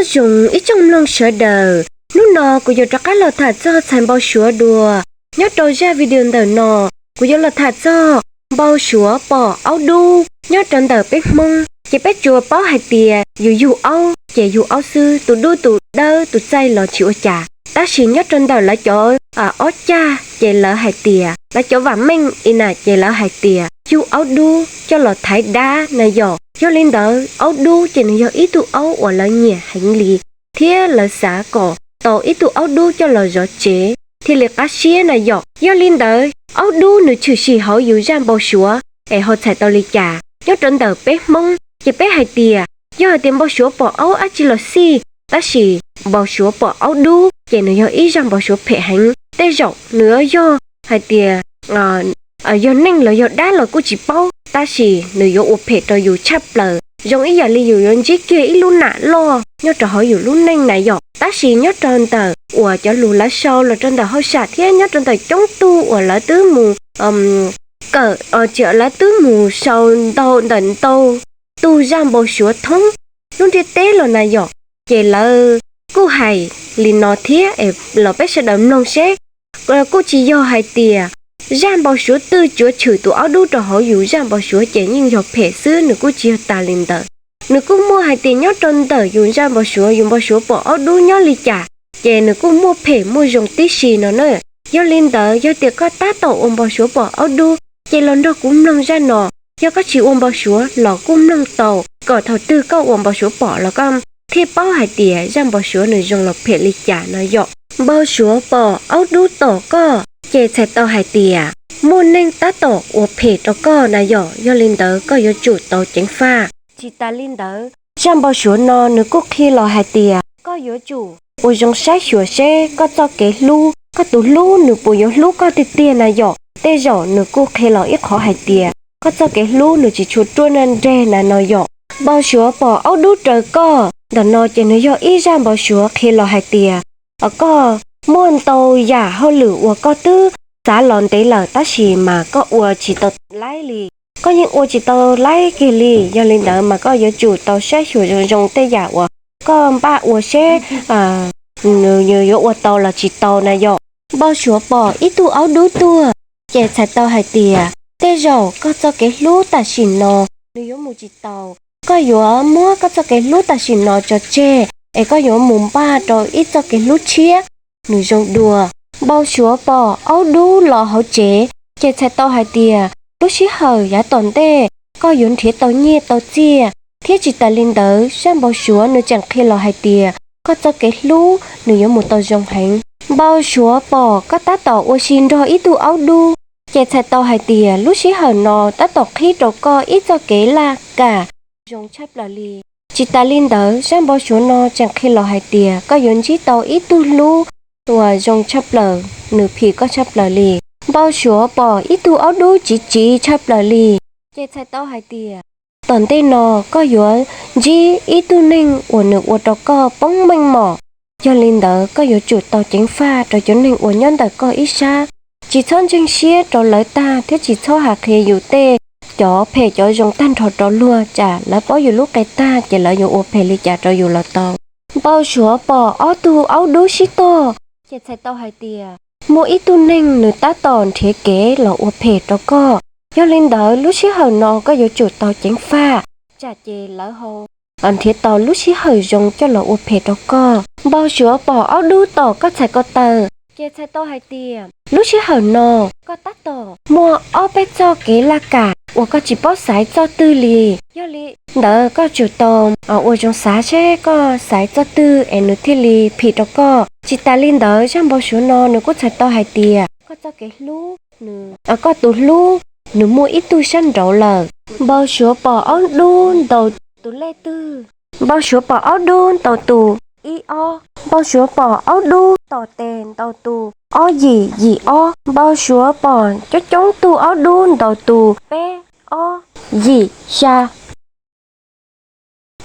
Nyob zoo ib tsoom mloog sawv daws, hnub no kuv yuav rov qab los tham txog txhais npau suav dua. Nyob rau zaj video ntawm no, kuv yuav los tham txog npau suav pom aub dub. Nyob rau ntawm peb Hmoob ces peb tsuas paub hais tias yus yug aub ces yug aub xwb, tus dub tus dawb tus txaij los tsis ua cas. Tab sis nyob rau ntawm lawv cov ob cag ces lawv hais tias, lawv cov vam meej i na ces lawv hais tias yug aub dub coj los thaiv dab na yom. Yog li ntawd aub dub ces nws yog ib tug aub uas lawv nyiam heev li, thiab lawv xav kom tau ib tug aub dub coj los zov tsev thiaj li qab siab na yom. Yog li ntawd aub dub nws tshwm sim hauv yus zaj npau suav es ho txhais tau li cas? Nyob rau ntawm peb Hmoob ces peb hais tias yog hais tias npau suav pom aub dab tsi los xij, tab sis npau suav pom aub dub ces nws yog ib zaj npau suav phem heev. Tej zaum nws yog hais tias yog neeg los yog dab los kuj tsis paub, tab sis nws yuav ua phem rau yus tshaj plaws, zoo ib yam li yus yuav ntsib kiag ib lub nam loj nyob rau hauv yus lub neej na yom. Tab sis nyob rau ntawm uas cov lus lawv sau los rau ntawm hauj sam thiab nyob rau ntawm coob tug uas lawv twb mus kawm, lawv twb mus sau ntau ntawm ntau tug zaj npau suav thoob lub ntiaj teb los na yom, ces lawv kuj hais li no thiab es los peb sawv daws mloog seb kuj tsis yog hais tias zaj npau suav twg tsuav tshwm tus aub dub rau hauv yus zaj npau suav ces yeej yog phem xwb, nws kuj tsis yog tas li ntawd. Nws kuj muaj hais tias nyob rau ntawm yus zaj npau suav, yus npau suav pom aub dub nyob li cas ces nws kuj muaj phem muaj zoo tib si no na. Yog li ntawd yog tias koj tab tom ua npau suav pom aub dub ces los nrog kuv mloog zaj no. Yog koj tsis ua npau suav los kuj mloog tau, kom thaum twg koj ua npau suav pom los koj thiaj paub hais tias zaj npau suav nws zoo los phem li cas no yom. Npau suav pom aub dub tom koj ces txhais tau hais tias muaj neeg tab tom ua phem rau koj na yom. Yog li ntawd koj yuav tsum tau ceev faj. Tsis tas li ntawd, zaj npau suav no nws kuj qhia los hais tias koj yuav tsum ua zoo saib xyuas seb koj txoj kev hlub, koj tus hlub nws puas yuav hlub koj tiag tiag na yom. Tej zaum nws kuj qhia los ib qhov hais tias koj txoj kev hlub nws tsis tshua ruaj nreg na no yom. Npau suav pom aub dub raws koj ntawm no ces nws yog ib zaj npau suav qhia los hais tias koj muaj ntau yam hauj lwm uas koj twb xav los ntev lawm tab sis mas koj ua tsis tau laib li. Koj yeej ua tsis tau laib kiag li, yog li ntawd mas koj yuav tsum tau saib xyuas zoo zoo tej yam uas koj npaj ua seb nws yuav ua tau los tsis tau na yom. Npau suav pom ib tug aub dub tuag ces txhais tau hais tias tej zaum koj txoj kev hlub tam sim no nws yuav mus tsis taus. Koj yuav muab koj txoj kev hlub tam sim no tso tseg es koj yuav mus npaj rau ib txoj kev hlub tshiab nws zoo dua. Npau suav pom aub dub los hauv tsev ces txhais tau hais tias lub sij hawm yav tom ntej koj yuav nrhiav tau nyiaj tau txiaj, thiab tsis tas li ntawd zaj npau suav nws tseem qhia los hais tias koj txoj kev hlub nws yuav mus tau zoo heev. Npau suav pom koj tab tom ua si nrog ib tug aub dub ces txhais tau hais tias lub sij hawm no tab tom qhib rau koj ib txoj kev laj kam zoo tshaj plaws li. Tsis tas li ntawd zaj npau suav no tseem qhia los hais tias koj yuav ntsib tau ib tug hlub uas zoo tshaj plaws, nws phim koj tshaj plaws li. Npau suav pom ib tug aub dub tsiv tsiv tshaj plaws li ces txhais tau hais tias tom ntej no koj yuav ntsib ib tug neeg uas nws ua rau koj poob meej mom. Yog li ntawd koj yuav tsum tau ceev faj rau cov neeg uas nyob ntawm koj ib sab. Tsis txhob ntseeg siab rau lawv tag thiab tsis txhob hais qhia yus tej cov phem cov zoo tag nrho rau luag, tsam lawv paub yus lub qe tag ces lawv yuav ua phem li cas rau yus los tau. Npau suav pom ob tug aub dub sib tog ces txhais tau hais tias muaj ib tug neeg nws tab tom nrhiav kev los ua phem rau koj. Yog li ntawd lub sij hawm no koj yuav tsum tau ceev faj, tsam ces lawv ho nrhiav tau lub sij hawm zoo coj los ua phem rau koj. Npau suav pom aub dub tom koj txhais ko taw ces txhais tau hais tias lub sij hawm no koj tab tom muaj ob peb txoj kev laj kam uas koj tsis paub xaiv txoj twg li. Yog li ntawd koj tsum tau ua zoo xav seb koj xaiv txoj twg es nws thiaj li phim rau koj. Tsis tas li ntawd zaj npau suav no nws kuj txhais tau hais tias koj txoj kev hlub, koj tus hlub nws muaj ib tug sab nraud lawm. Npau suav pom aub dub ntaus tus lej twg? Npau suav pom aub dub ntaus tus ib ob. Npau suav pom aub dub tom tes ntaus tus ob yim yim ob. Npau suav pom coob coob tug aub dub ntaus tus peb ob yim xya.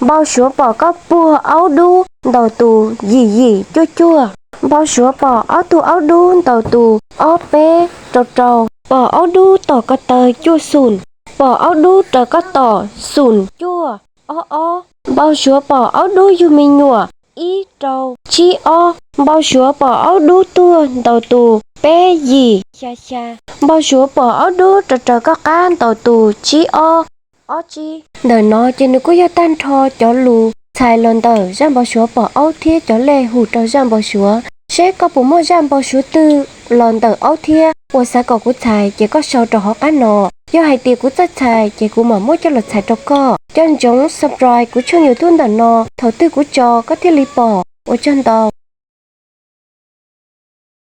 Npau suav pom koj puag aub dub ntaus tus yim yim cuaj cuaj. Npau suav pom ob tug aub dub ntaus tus ob peb rau rau. Pom aub dub tom ko taw cuaj xum. Pom aub dub raws koj tom xum cuaj ob ob. Npau suav pom aub dub yug me nyuam ib rau, tsib ob. Npau suav pom aub dub tuag ntaus tus peb yim xya xya. Npau suav pom aub dub raws raws koj qab ntaus tus tsib ob, ob tsib. Ntawm no ces nws kuj yog tag nrho cov lus txhais los ntawm zaj npau suav pom aub thiab cov lej hu rau zaj npau suav. Seb koj puas muaj zaj npau suav twg los ntawm aub thiab uas xav kom kuv txhais ces koj sau rau hauv qab no. Yog hais tias kuv txawj txhais ces kuv mam muab coj los txhais rau koj. Nco ntsoov subscribe kuv tshooj YouTube ntawm no, thaum twg kuv tso koj thiaj li pom. Ua tsaug ntau.